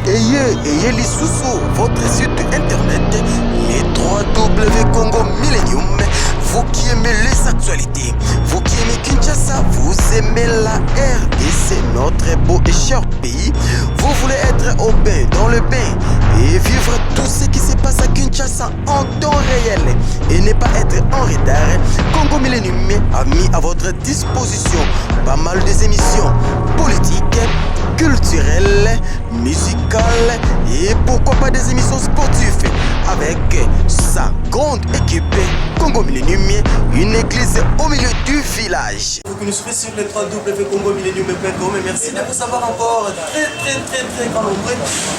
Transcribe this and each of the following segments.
Ayez, ayez lisusu votre site internet, les 3W Congo Millennium. Vous qui aimez les actualités, vous qui aimez Kinshasa, vous aimez la RDC, notre beau et cher pays. Vous voulez être au bain, dans le bain et vivre tout ce qui se passe à Kinshasa en temps réel et ne pas être en retard. Congo Millennium a mis à votre disposition pas mal des émissions politiques, culturelles, musicales et pourquoi pas des émissions sportives avec sa grande équipe. Congo Millennium, une église au milieu du village. Vous qui nous suivez sur le www.congomillennium.com et merci de vous avoir encore très très très très grand nombre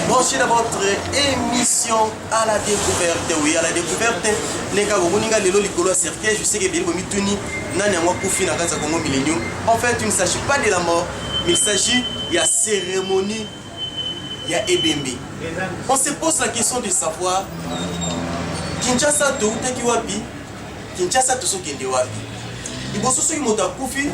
branché dans votre émission À la découverte. Oui, à la découverte. Ndenge bomoninga lelo likolo ya cercueil, je sais que ebele bomituni nani yango akufi na kati ya Congo Millennium. En fait, il ne s'agit pas de la mort, mais il s'agit ya cérémonie ya ebembe. On se pose la question de savoir Kinshasa toutaki wapi, Kinshasa tozokende wapi. Liboso soki moto akufi,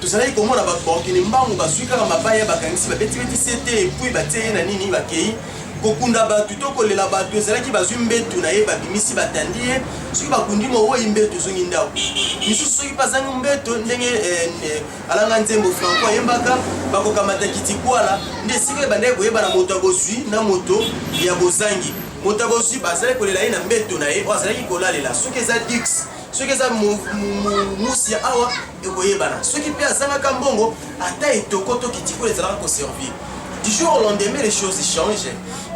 tozalaki komona bato bakokende mbangu, bazwi kaka mabaya, bakangisi, babetibeti sete, et puis batie ye na nini, bakei kokunda bato to kolela bato. Ezalaki bazwi mbetu na ye, babimisi, batandi ye. Soki bakundi mowei, mbeto ezongi ndako. Misusu soki mpe azangi mbeto, ndenge alanga nzembo Franco ayembaka, bakokamata kitikwala. Nde esika ebandaki koyebana moto ya bozwi na moto ya bozangi. Moto ya bozwi, bazalaki kolela ye na mbeto na ye oyo azalaki kolalela. Soki eza dux, soki eza musi ya awa, ekoyebana. Soki mpe azangaka mbongo, ata etoko to kitikola ezalaka koservir. Du jour au lendemain, les choses changent.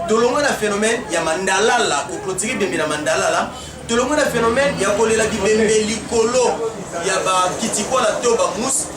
Tolongwe na phénomène ya mandalala, koclôturer bembe na mandalala. Tolongwe na phénomène ya kolela bibembe likolo ya bakitikwala to bamousse.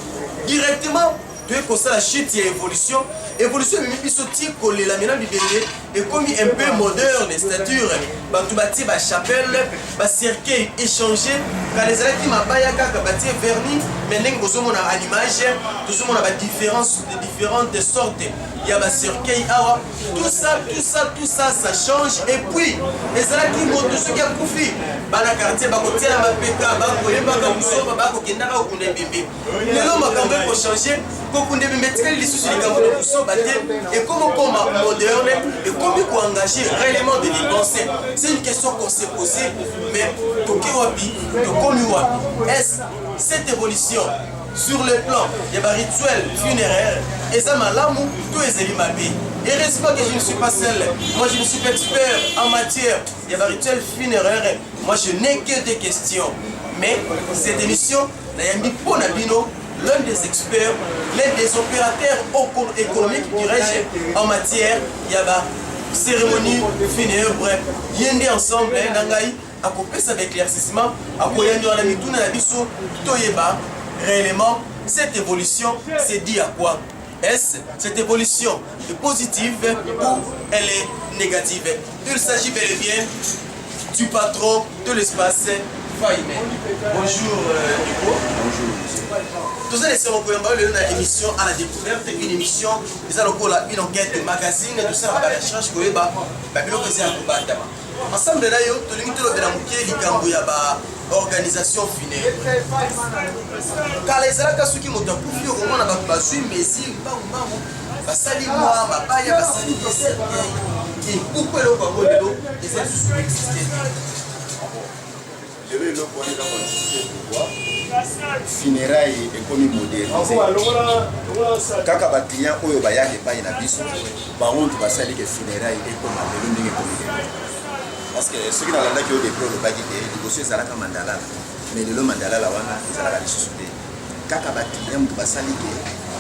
Directement toye kosala chute ya évolution. Évolution ememi biso ti kolela mena bibembe ekomi un peu moderne, c'est-à-dire bato batie bachapelle, bacercueil échangé. Kala ezalaki mabaya kaka, batie vernis, mais ndenge bozomona à l'image, tozomona badifférence de différentes sortes ya bacercueil awa. Tout ça, tout ça, tout ça, ça change. Et puis ezalaki moto soki akufi, bana quartier bakotiela mapeka, bakoyembaka mosoba, bakokendaka kokunda ebembe. Lelo makambo ekochange. Kokunda ebembe etikali lisusu likambo na kosoba te, ekomi okoma moderne, ekomi koengage réellement de dépenser. C'est une question qu'on s'est posée, mais toke wapi, tokomi wapi? Est-ce cette évolution sur le plan ya barituel funéraire eza malamu to ezali mabe? Heureusement que je ne suis pas seul. Moi, je ne suis pas expert en matière ya barituel funéraire. Moi, je n'ai que des questions, mais cette émission, nayambi mpo na bino l'un des experts, l'un des opérateurs économiques, dirais-je, en matière ya ba cérémonie funèbre. Ye nde ensemble na ngai akopesa baéclaircissement, akoyandi wana mituna na biso, toyeba réellement cette évolution, c'est dû à quoi. Est-ce cette évolution est positive ou elle est négative? Il s'agit bel et bien du patron de l'espace Faïmé. Bonjour Nico. Bonjour monsieur. Toza esengo koyamba oyo lelo na émission À la découverte, une émission eza lokola une enquête magazine. Tosalaka barecherche koyeba babiloko eza ya kobatama. Ensemble na yo, tolingi tolobela moke likambo ya ba organisation funèbre. Kala ezalaka soki moto akufi, okomona bato bazwi mesure mbangu mbangu, basali mwa mabaya, basali cercueil. Et pourquoi eloko yango lelo eza lisusu existe te? Lelo eloko wana eza koexiste. Pourquoi? Funéraille ekomi modernisé. Kaka baclient oyo bayaka epai na biso, bango mutu basali ke funéraille ekoma lelo ndenge ekomi lelo. Parce que soki nalandaki oyo depuis olobaki ke liboso ezalaka mandalala, mais lelo mandalala wana ezalaka lisusu te. Kaka baclient mutu basali ke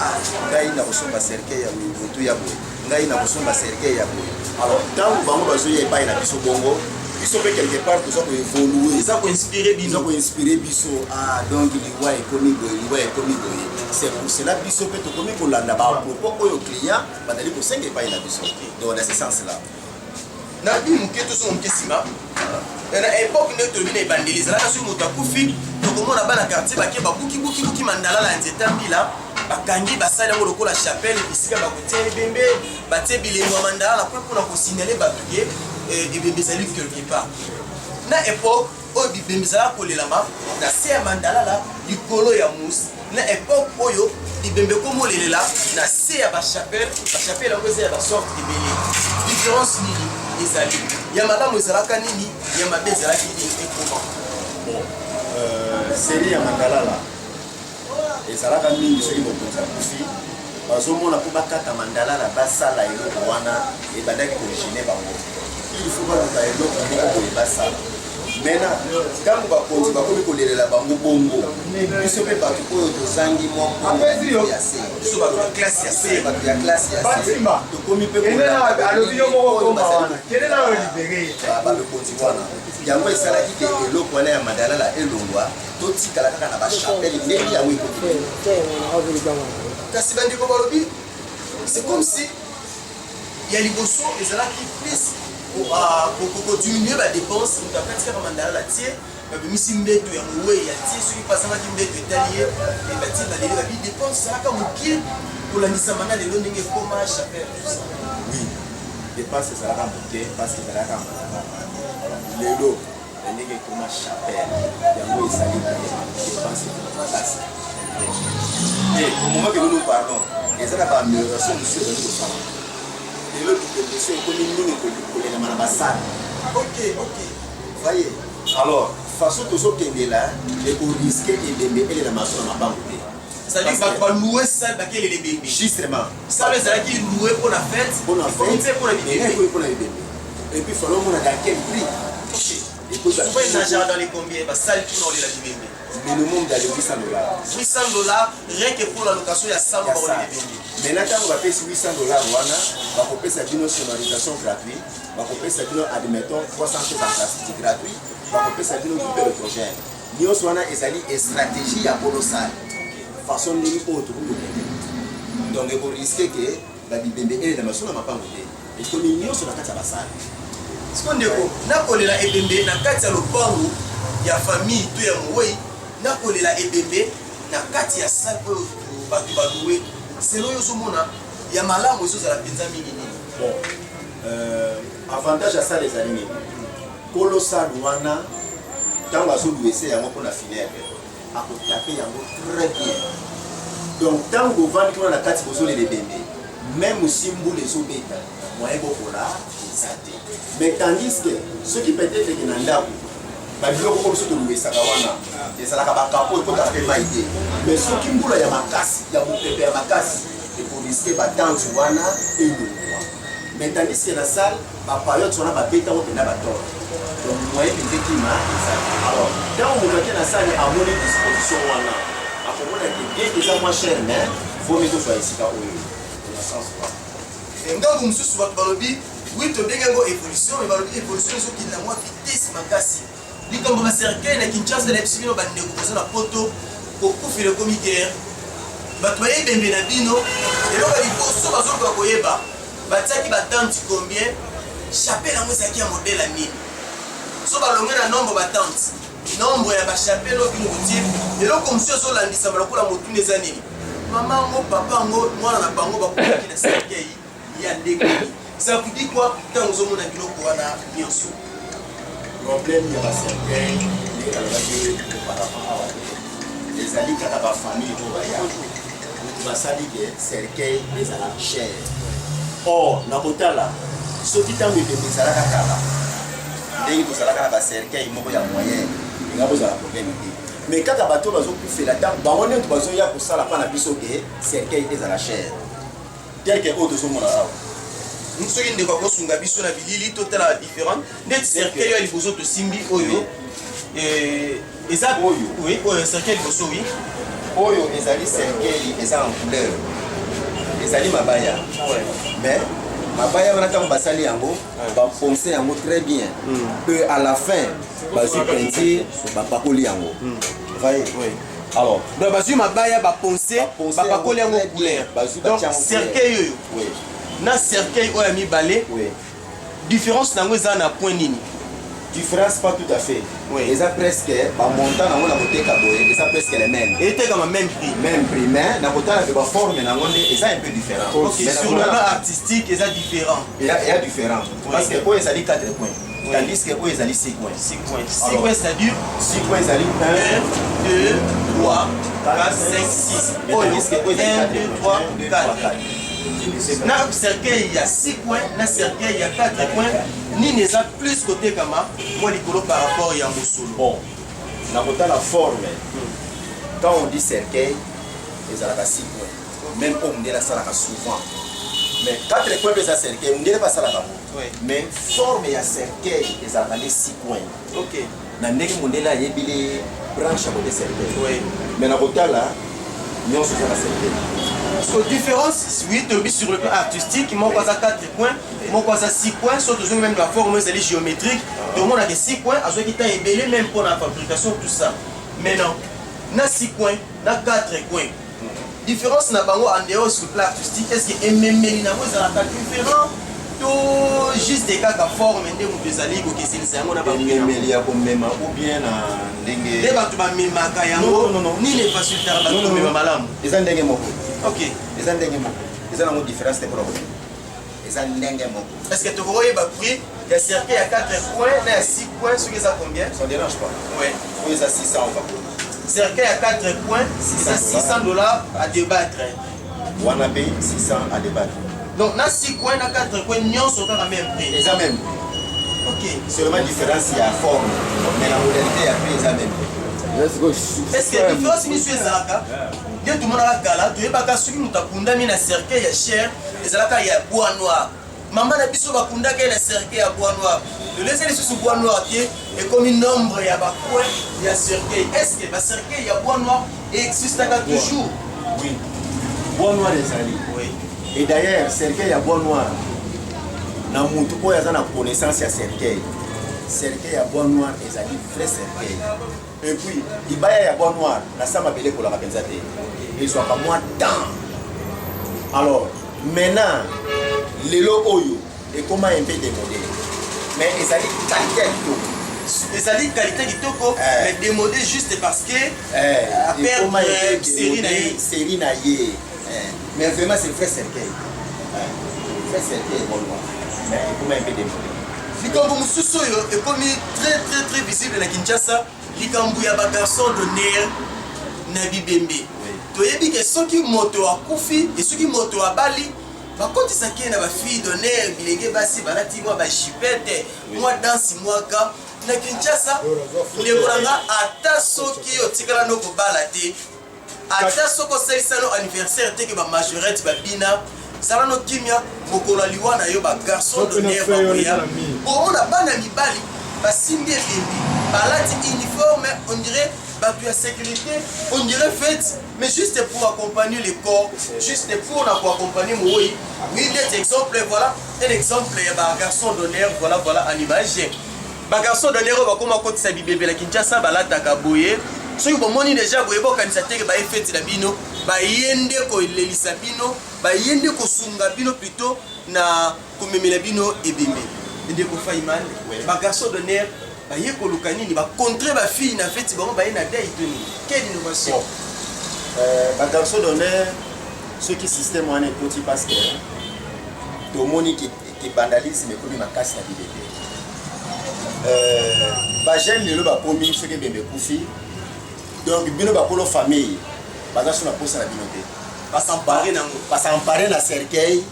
ah, ngai nakosomba cercueil ya motu ya boye, ngai nakosomba cercueil ya boye. Alors ntango bango bazoya epai na biso bongo, biso mpe quelque part toza koévolue. Eza koinspire eza bino. Koinspire biso. Ah, donc liwa ekomi boye, liwa ekomi boye. C'est pour cela biso mpe tokomi kolanda bapropos oyo client bazali kosenga epai na biso. Donc dans ce sens là Na bi moke, tozonga moke nsima na époque nde tolobi na ebandeli. Ezalaka soki moto akufi, tokomona bana quartier bake, babukibukibuki mandalala ya nzete mbila, bakangi, basali yango lokola chapelle esika bakotia ebembe, batie bilembo ya mandalala mpo mpona kosignale bato ke ebembe ezali quelque part. Na époque oyo bibembe ezalaka kolelama na se ya mandalala, likolo ya mousse. Na epoque oyo bibembe ekomolelela na se ya bachapelle, bachapelle yango eza ya basorte ebele. Différence nini ezali? Ya malamu ezalaka nini? Ya mabe ezalaki nini? Ekoma bon, série ya mandalala ezalaka mingi. Soki mokonzi akufi, bazomona mpo bakata mandalala, basala eloko wana ebandaki kogêner bango. Il faut baluka eloko moko boye basala. Maintenant, ntango bakonzi bakomi kolelela bango bongo, biso mpe bato oyo tozangi mwa mbongo ya se, biso bato ya classe ya se, bato ya classe ya se, tokomi mpe bakonzi wana. Yango esalaki ke eloko wana ya mandalala elongwa, totikala kaka na bachapelle ndenge yango ekoki. Kasi bandeko balobi, c'est comme si ya liboso ezalaki plus kodiminuer badépense. Moto akati kaka mandalala, tie, babimisi mbeto ya mowei ya tie. Soki mpe azangaki mbeto, etali ye. Batie, baleli, babi dépense ezalaka mokie kolandisama na lelo ndenge ekoma chapelle, tout ça. Oui, dépense ezalaka moke parce que ezalaka mandalala. Lelo, na ndenge ekoma chapelle, yango ezali dépense makasi. Et au moment que nous nous parlons, eza na baamélioration mosusu ezali kosala. Lelo bibembe ekomi mingi kolelama na basalle. Voyez, alors façon tozokendela, ekorisquer ebembe elelama so na mabango te. C'est-à-dire bato balouer salle, bakelela ebembe. Justement. Salle ezalaki loué mpona fête. Mpona fête, mpona bibembe, mpona bibembe. Et puis fallait omona dans quel prix. Ok, souvent nagera dans les combien, basalle mpona olela bibembe? Minimum dans les 800 $. 800 $, rien que pour la location ya salle baolela ebembe. Maintenant, ntango bapesi 800 $ wana, bakopesa bino sonorisation gratuit, bakopesa bino, admettons, 300 choses en plastique gratuit, bakopesa bino groupe électrogène. Nyonso wana ezali stratégie ya colossale façon ndenge oyo tokoki kokende. Donc ekorisquer ke babibembe elelama so na mapango te, ekomi nyonso na kati ya basalle. Siko ndeko, nakolela ebembe na kati ya lopango ya famille to ya mowei, nakolela ebembe na kati ya salle oyo bato balouer, selo oyo ozomona ya malamu ezozala mpenza mingi nini? Bon, avantage ya salle ezali nini? Kolo salle wana, ntango azolouer yango mpona funèbre, akotaper yango très bien. Donc ntango bovandi kuna na kati, bozolela ebembe, même si mbula ezobeta, moyen bokola eza te. Mais tandis que soki peut-être ke na ndako, babiloko oyo biso tolouesaka wana ezalaka bakapo, ekotaka mpe mai te. Mais soki mbula ya makasi, ya mopepe ya makasi, ekorisquer batente wana elongwa. Mais tandis que na salle, bapaillotes wana babetango mpenza batôle, donc moyen mpenza ekima eza te. Alors ntango moto ake na salle, amoni disposition wana, akomona ke bien que eza moins cher, mais vaut mieux tozwa esika oyo na sens wana. Ngambo mosusu, bato balobi, oui, tobenge yango évolution, mais balobi évolution ezokende na mwa vitesse makasi. Likambo bacercueil na Kinshasa, nayebisi bino bandeko koza na Poto, kokufela ekomi guerre. Bato bayebembe na bino, eloko ya liboso bazoluka koyeba: batiaki batente combien? Chapelle yango ezalaki ya modèle ya nini? So balonge na nombre batente, nombre ya bachapelle oyo bino kotie. Eloko mosusu ezolandisama lokola motuna eza nini? Mama yango, papa yango, mwana na bango bakokaki na cercueil ya ndenge nini? Ça vous dit quoi ntango ozomona biloko wana nyonso? Problème ya bacercueil, ndenge nalobaki auparavant awa te, ezali kaka bafamille oyo baya moto basali ke cercueil ezala cher. Or na kotala, soki ntango ebembe ezalaka kala, ndenge tozalaka na bacercueil moko ya moyen, enga kozala problème te. Mais kaka bato oyo bazokufela, ntango bango nde bazoya kosala mpa na biso ke cercueil ezala cher, tel ke oyo tozomona awa. Soki ndeko akosunga biso na bilili, totala différente ndeti cercueil oyo ya liboso tosimbi oyo, eza Oyo. Oui, oyo cercueil liboso, oui. Oyo ezali cercueil eza en couleur, ezali mabaya. Mais mabaya wana, ntango basali yango, baponcer yango très bien, pe à la fin bazwi peinture, bapakoli yango. Voyez, alors Donc bazwi mabaya, baponcer, baponcer bapakoli yango très bien. couleur. Bazwi, Donc batia yango cercueil oyo na cercueil oyo ya mibale, différence na yango eza na point nini? Différence, pas tout à fait. Eza presque bamontant nango na koteka boye, eza presque les mêmes. Etekama même prix. Même prix, mais na kotala mpe baforme nango nde eza un peu différent. Ok. Mais na Sur le kotala plan artistique, eza différent. Eya différent parce que oyo ezali 4 points. Tandis que oyo ezali 6 coins. 6 coins. 6 coins, c'est-à-dire 6 coins ezali 1, 2, 3, 4, 5, 6. Oyo 1, 2, 3, 4. Na cercueil ya 6 coins, na cercueil ya 4 coins, nini eza plus kotekama mwa likolo par rapport ya mosolo? Bon, na kotala forme, quand on dit cercueil, ezalaka 6 coins. Même oyo mondele asalaka souvent. Mais 4 coins mpe eza cercueil, mondele mpe asalaka yango. Mais forme ya cercueil ezalaka nde 6 coins. Na ndenge mondele ayebili branche ya kote cercueil. Mais na kotala nyonso eza na cercueil. So différence, oui, tobi sur le plan artistique, moko aza 4 coins, moko aza 6 coins, so tozongi même la forme ezali géométrique, tomonaka 6 coins azwaki temps ebele même mpo na fabrication, tout ça. Maintenant, na 6 coins, na 4 coins, différence na bango en dehors sur le plan artistique, est ce que ememeli nango ezalaka différent to juste kaka forme nde moto ezali kokesenisa yango na Ememeli ya komema ou bien na ndenge nde bato bamemaka yango? Non, non, non. Nini efacilitaka bato komema malamu? Eza ndenge moko. Eza ndenge moko, eza nango différence te mpona komema, eza ndenge moko. Est ce que tokokoyeba prix ya cercueil ya 4 coins na ya 6 coins soki eza combien? Ça dérange pas. Oyo eza 600, on va Cercueil ya 4 coins eza 600 $ à débattre. Wana mpe 600 à débattre. Donc na 6 coins na 4 coins, nyonso kaka même prix? Eza même. Seulement différence ya forme, mais la modalité ya prix eza même. Est ce que différence miso ezalaka nde tomonaka kala, toyebaka soki moto akundami na cercueil ya cher, ezalaka ya bois noir, mama na biso bakundaka ye na cercueil ya bois noir. Lelo eza lisusu bois noir te, ekomi nombre ya bacoin ya cercueil. Est ce que bacercueil ya bois noir existaka toujours? Oui, bois noir ezali. Et d'ailleurs, cercueil ya bois noir, na mutu oyo aza na connaissance ya cercueil, cercueil ya bois noir ezali vrai cercueil. Et puis libaya ya bois noir na sa mabele ekolaka mpenza te, ezwaka mwa temps. Alors maintenant, lelo oyo ekoma un peu démodé, mais ezali qualité ya kitoko. Ezali qualité kitoko. Mais démodé juste parce que ekoma aperdre série na ye. Série na ye. Mais vraiment, c'est vrai cercueil, vrai cercueil bois noir, mais ekoma un peu démodé. Likambo mosusu oyo ekomi très très très visible na Kinshasa, likambo ya bagarçon d'honneur na bibembe. Toyebi ke soki moto akufi e soki moto abali, bakotisaki ye na bafille d'honneur, bilenge basi balati mwa bajupette, mwa danse mwaka na Kinshasa. Ndeko na nga, ata soki otikala no kobala te, ata soki osalisa no anniversaire te ke bamajorette babina, zala no kimia, mokolo ya liwa na yo, bagarçon d'honneur bakoya. Omona bana mibali basimbi ebembe, balati uniforme, on dirait bato ya sécurité, on dirait fête, mais juste pour accompagner le corps, juste pour na koaccompagner mowei. Oui, net exemple, voilà un exemple ya bagarçon d'honneur. Voilà, voilà en image bagarçon d'honneur oyo bakoma kotisa bibembe na Kinshasa. Balataka boye. Soki bomoni déjà boye, bokanisa teke baye feti na bino, baye nde kolelisa bino, baye nde kosunga bino plutôt na komemela bino ebembe. Ndeko Faiman, bagarçon d'honneur baye koluka nini? Bacontre bafille na feti, bango baye na deuil to nini? Quelle innovation? Bagarçon d'honneur, soki système wana ekoti, parce que tomoni ke vandalisme ekomi makasi na bibembe. Bajeune lelo bakomi, soki ebembe ekufi, donc bino bakolo famille baza so na posa na bino te. Bas'emparer nango. Bas'emparer na cercueil,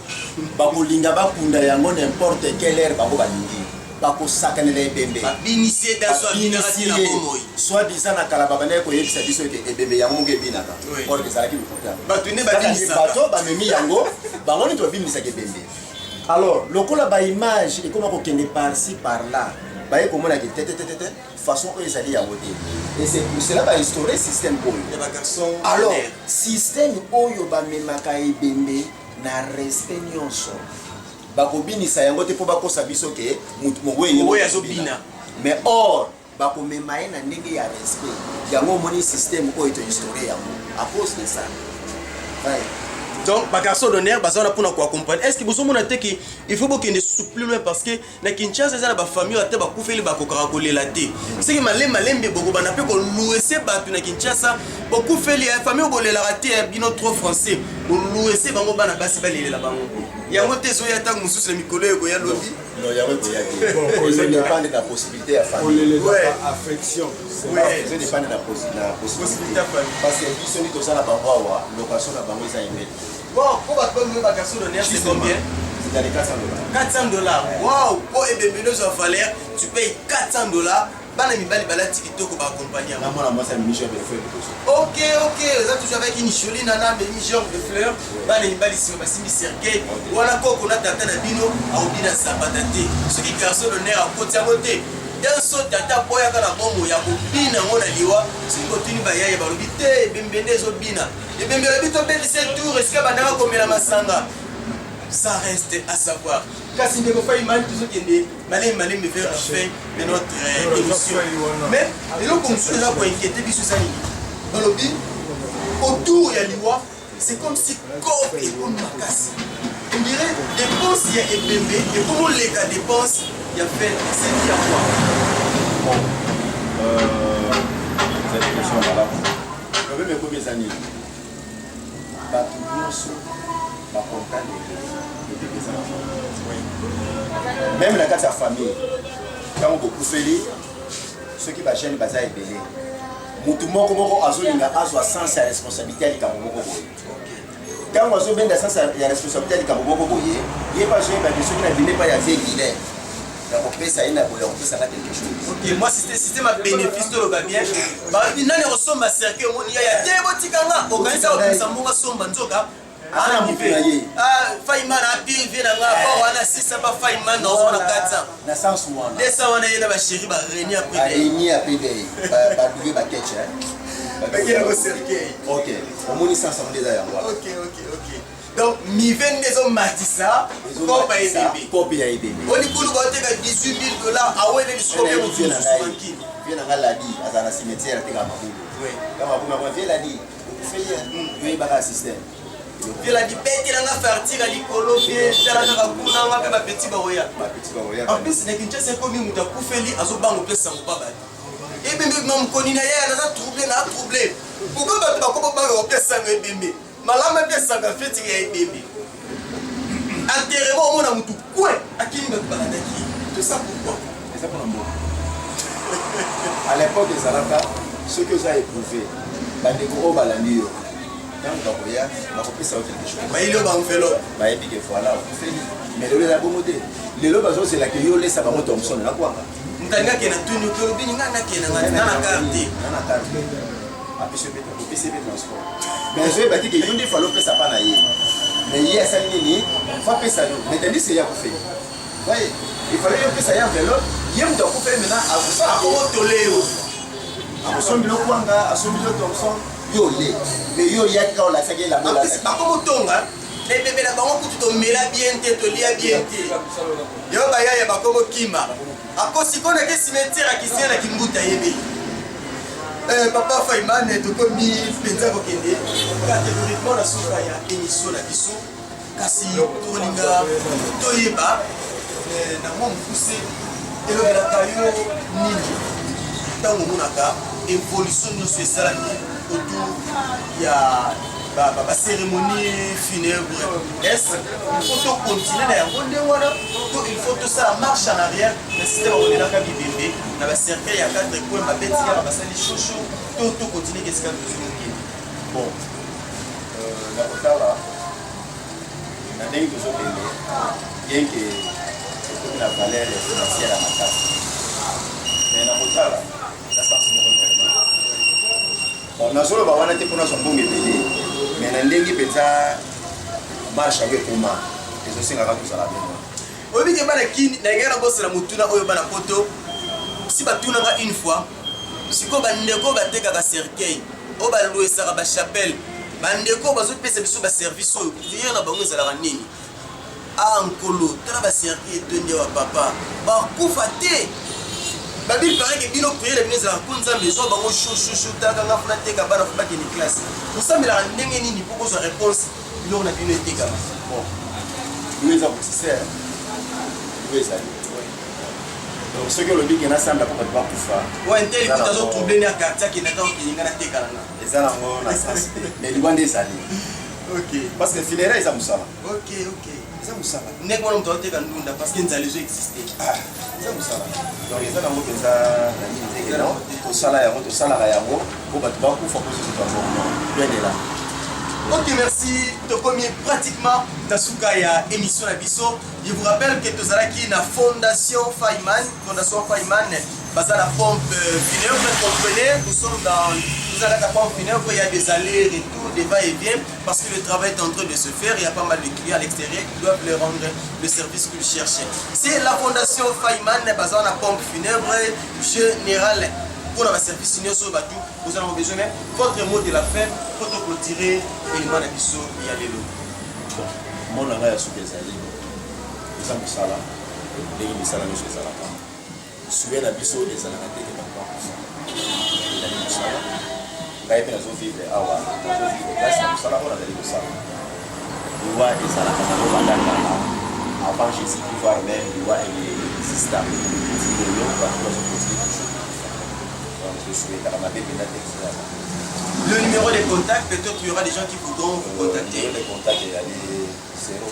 bakolinga bakunda yango n'importe quelle heure bango balingi, bakosakanela ebembe. Babinisi ye danse abinaka ti na bomoi. Soit disant na kala babandaki koyebisa biso ete ebembe yango moko ebinaka. Or ezalaki lokuta. Bato nde babinisaka. Bato bamemi yango, bango nde babimisaka ebembe. Alors lokola baimage ekoma kokende par-ci par là, baye komonaki te te te te te, façon oyo ezali yango te. Et c'est pour cela bainstaure système oyo ya bagarçon. Alors système oyo bamemaka ebembe na respect nyonso, bakobinisa yango te mpo bakosa biso ke motu Mowei mowei azobina. Mais or bakomema ye na ndenge ya respect. Yango omoni système oyo toinstaure yango à cause de ça, ouais. Donc bagarçon d'honneur baza wana mpona koaccompagne. Est ce que bozomona te ke il faut bokende susu plus loin? Parce que na Kinshasa eza na bafamille oyo ata bakufeli bakokaka kolela te. Soki malembe malembe bokobanda mpe koluese bato na Kinshasa, bokufeli ya famille oyo bolelaka te, ya bino trop français. Boluese bango bana basi balelela bango. Yango te ezoya ntango mosusu na mikolo ekoya lobi. Non, yango ekoya te. Ezodépendre na possibilité ya famille. Affection. Ezodépendre na possibilité ya famille. Parce que biso nde toza na bango awa, location na bango eza emeli. Bon, po bato baluwe ba garçon d'honneur, c'est combien? C'est dans les 400 $. 400 $. Wow, po ebembe nyonso ya valeur, tu payes 400 $. Bana mibali balati kitoko, baaccompagne yango. Na mwana mwasi amemi gerbe de fleur liboso. Ok, eza toujours avec une jolie nana amemi gerbe de fleur. Bana mibali nsima basimbi cercueil wana. Koko na tata na bino akobina sabata te soki garçon d'honneur akoti yango te. Danso tata aboyaka na bongo ya kobina yango na liwa. Soki kotuni bayaya, balobi te, ebembe nde ezobina. Ebembe elobi tobetise tour esika bandaka komela masanga. Ça reste à savoir. Kasi ndeko Faimani, tozokende malembe malembe vers la fin de notre émission, mais eloko mosusu eza koinquiéter biso eza nini? Balobi autour ya liwa, c'est comme si corps ekomi makasi. On dirait dépense ya ebembe ekomi oleka dépense ya fête. C'est dû à quoi? Bon, ezali question malamu. Problème ekomi eza nini? Bato nyonso bacomprendre ebembe eza na famille. Même na kati ya famille, ntango bokufeli, soki bajeune baza ebele, motu moko moko azolinga azwa sens ya responsabilité ya likambo moko boye. Ntango azobenda sens ya responsabilité ya likambo moko boye, ye mpe azoyeba ke soki nabimi epai ya vieux Guilin, ya kopesa ye na boye, ya kopesanga quelque chose. Ok, moi système ya bénéfice, toloba bien. Balobi nani akosomba cercueil? Omoni yaya te, botikanga okanisa kobimisa mbongo asomba, nzoka Aza na motu na ye. Faiman apire vie na nga ba wana 600, ba Faiman nazoma na 400. Na sens wana. 200 wana, ye na bachéri bareni après. Bareni après deuil, balouer baketch. Bakei cercueil. Ok, omoni sens yango nde eza yango wana. Ok, donc mive nde ezomatisa kopa ebembe. Kope ya ebembe. Olikulu baoteka 18 000 dollars, awele lisusu mpe motu Vie na mosusu ngai tranquille. Vie na ngai ladi azala na cimetière, atekaka mabulu. Kama mabulu yango, vieux ladi okufeli, yoyebaka système. Vieux ladi, betelanga fartire ya likolo mpe tala kaka kuna nga mpe bapeti bakoya. Bapeti bakoya. En plus, na Kinshasa ekomi moto akufeli azobanga opesa sango pa bato. Ebembe ma mokoni na ye, naza trouble na trouble. Pourquoi bato bakoma banga kopesa sango ebembe? Malamu epesaka fetike ya ebembe. Enterrement, omona motu kwe akimi, bato balandaki ye. Tout ça pourquoi? Eza mpona mboka. À l'époque ezalaka soki oza éprouvé, bandeko oyo balandi yo, ntango bakoya, bakopesa yo quelque chose. Bayeli yo baenveloppe. Bayebi ke voilà, okufeli. Mais lelo eza bongo te. Lelo bazozelaka yo olesa bango thomson na kwanga. Moto alingi akende na tuni oki, olobi ninga nakende nga nga na carte. Nga na carte, apesi yo mpe, opesi ye mpe transport, mais azoyeba te ke yo nde fallait opesa pa na ye. Mais ye asali nini? Faut apesa yo, mais tandis ye akufeli, voye, il fallait yo opesa ye enveloppe. Ye moto akufeli maintenant akosala akokotole yo. Akosombi yo kwanga, asombi yo thomson, yo ole. Mais yo oyaki kaka, olakisaki ye elamba olataki. Bakomotonga na ebembe na bango kutu tomela bien te, tolia bien te. Yo bayaya bakomokima akosi konake cimetière akisia na kimbuta yebeli. Papa Faimane, tokomi mpenza kokende catégoriquement na suka ya émission na biso. Kasi tokolinga toyeba na mwa mokuse, elobelaka yo nini ntango omonaka évolution nyonso esalami autour ya bacérémonie funèbre? Est il faut tocontinue na yango nde wana, to il faut tosala marche en arrière na système akolelaka bibembe na bacercueil ya 4 coin, babeti kaka, basali shosho, to tocontinue kesika tozokende? Bon, na kotala na ndenge tozokende, bien ke ekomi na valeur financière ya makasi, mais na kotala na sens moko normal. Bon, nazoloba wana te mpona zwa mbongo ebele, mais na ndenge mpenza marche yango ekoma, ezosengaka tozala bien. Oyebi ke bana kini na ngai nabosela motuna oyo bana poto si batunaka une fois. Sikoyo bandeko oyo batekaka cercueil, oyo balwesaka bachapelle, bandeko oyo bazopesa biso baservice oyo, prière na bango ezalaka nini? A nkolo, tala bacercueil etondi awa, papa bakufa te. Babi paraît ke bino prière na bino ezalaka ko Nzambe ezwa bango chouchouchou, talaka nga funa teka bana fo bakende classe. Kosambelaka ndenge nini mpo kozwa réponse, biloko na bino etekama? Bon, liwa eza kosise, liwa ezali. Donc soki olobi ke nasambela mpo bato bakufa, Ouais, nteli kuta azotrouble ne ya quartier, akendaka okende nga natekala nga. Eza nango na sens te, mais liwa nde ezali. Parce que funérailles eza mosala. Eza mosala. Ndenge wana moto aoteka ndunda parce que nzala ezo existe. Ah, eza mosala. Donc eza nango mpenza na nini te ke non, tosala yango, tosalaka yango mpo bato bakufa mpo soki bango, non, loin de là. Ok, merci. Tokomi pratiquement na suka ya émission na biso. Je vous rappelle que tozalaki na Fondation Fayman. Fondation Fayman, baza na pompe funèbre. Comprenez, nous sommes dans nous allons à la pompe funèbre, il y a des allers-retours, des va-et-vient, parce que le travail est en train de se faire. Il y a pas mal de clients à l'extérieur qui doivent leur rendre le service qu'ils cherchaient. C'est la Fondation Fayman, baza na pompe funèbre générale. Pour la service nyonso bato vous en avez besoin, mais votre mot de la fin pour clôturer élément na biso ya lelo. Bon, mot na ngai ya suki ezali: eza mosala ndenge misala nyonso ezalaka. Souhait na biso ezalaka te ke bato bakufa. Ezali mosala. Ngai mpe nazovivre awa, nazovivre grâce na mosala oyo nazali kosala. Liwa ezalaka nango banda kala, avant Jésus Christ, voire même liwa exista. Ti lelo bato bazocontinue toujours kokufa. Donc tosouhaitaka mabe mpenza te eza. Le numéro de contact, peut-être il y aura des gens qui voudront vous contacter. Numéro de contact ezali 081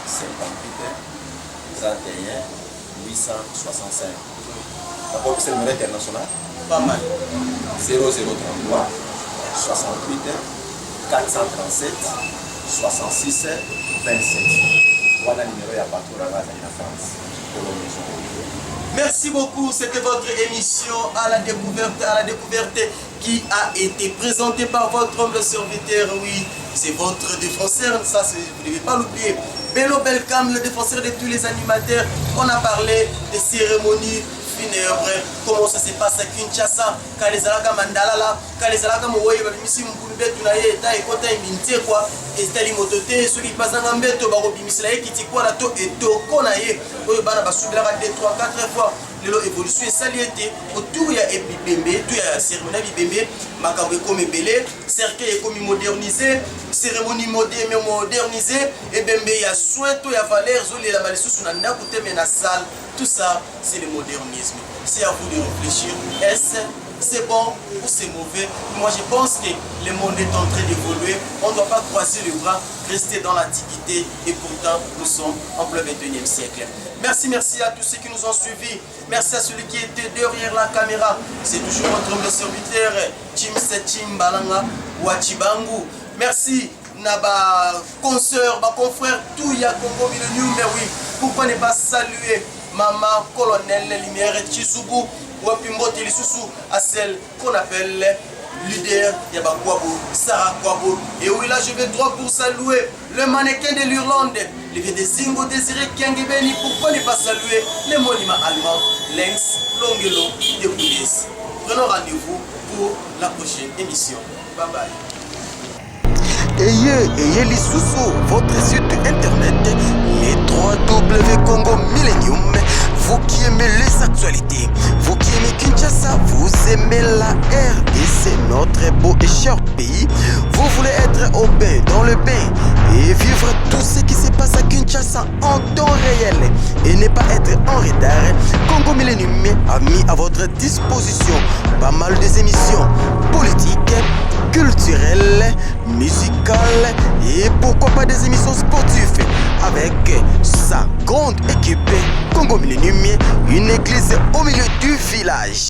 58 31 865. Nakopesa numéro international. Pas mal. 0033 68 437 66 27. Wana numéro ya patron na nga, azali na France, kolo maison. Merci beaucoup, c'était votre émission à la découverte, à la découverte qui a été présentée par votre humble serviteur, oui, c'est votre défenseur, ça vous ne devez pas l'oublier. Bello Belcam, le défenseur de tous les animateurs. On a parlé des cérémonies funèbres, comment ça se passe à Kinshasa, kala ezalaka mandalala, kala ezalaka moweyi babimisi mbulu mbetu na ye eta ekota ebintie kwa etali moto te. Soki bazanga mbeto, bakobimisela ye kiti kwana to etoko na ye oyo bana basubelaka 2 3 4 fois. Lelo évolution esali ete autour ya bibembe to ya cérémonie ya bibembe, makambo ekomi ebele. Cercueil ekomi modernisé, cérémonie modernisé, ebembe ya soin to ya valeur ezolelama lisusu na ndako te, mais na salle. Tout ça, c'est le modernisme. C'est à vous de réfléchir: est-ce c'est bon ou c'est mauvais? Moi, je pense que le monde est en train d'évoluer. On ne doit pas croiser les bras, rester dans l'antiquité, et pourtant nous sommes en plein 21e siècle. Merci, merci à tous ceux qui nous ont suivis. Merci à celui qui était derrière la caméra. C'est toujours votre humble serviteur, Chim Chimbalanga Wachibangu. Merci na ba consoeur, ba confrère, tout ya Congo Millennium. Mais oui, pourquoi ne pas saluer Maman Colonel Lumière Chizugu Wapi mbote lisusu à celle qu'on appelle leader ya Bakwabo, Sarah Kwabo. Et oui, là je vais droit pour saluer le mannequin de l'Irlande, le vieux de Zingo Désiré Kiangebeni. Pourquoi ne pas saluer le monument allemand, Lenx Longelo de Boules? Prenons rendez-vous pour la prochaine émission. Bye bye. Ayez, ayez lisusu, votre site internet, les 3W Congo Millennium. Vous qui aimez les actualités, vous qui aimez Kinshasa, vous aimez la RDC, notre beau et cher pays. Vous voulez être au bain, dans le bain et vivre tout ce qui se passe à Kinshasa en temps réel et ne pas être en retard. Congo Millennium a mis à votre disposition pas mal des émissions politiques, culturelles, musicales et pourquoi pas des émissions sportives avec sa grande équipe. Congo Millennium, une église au milieu du village.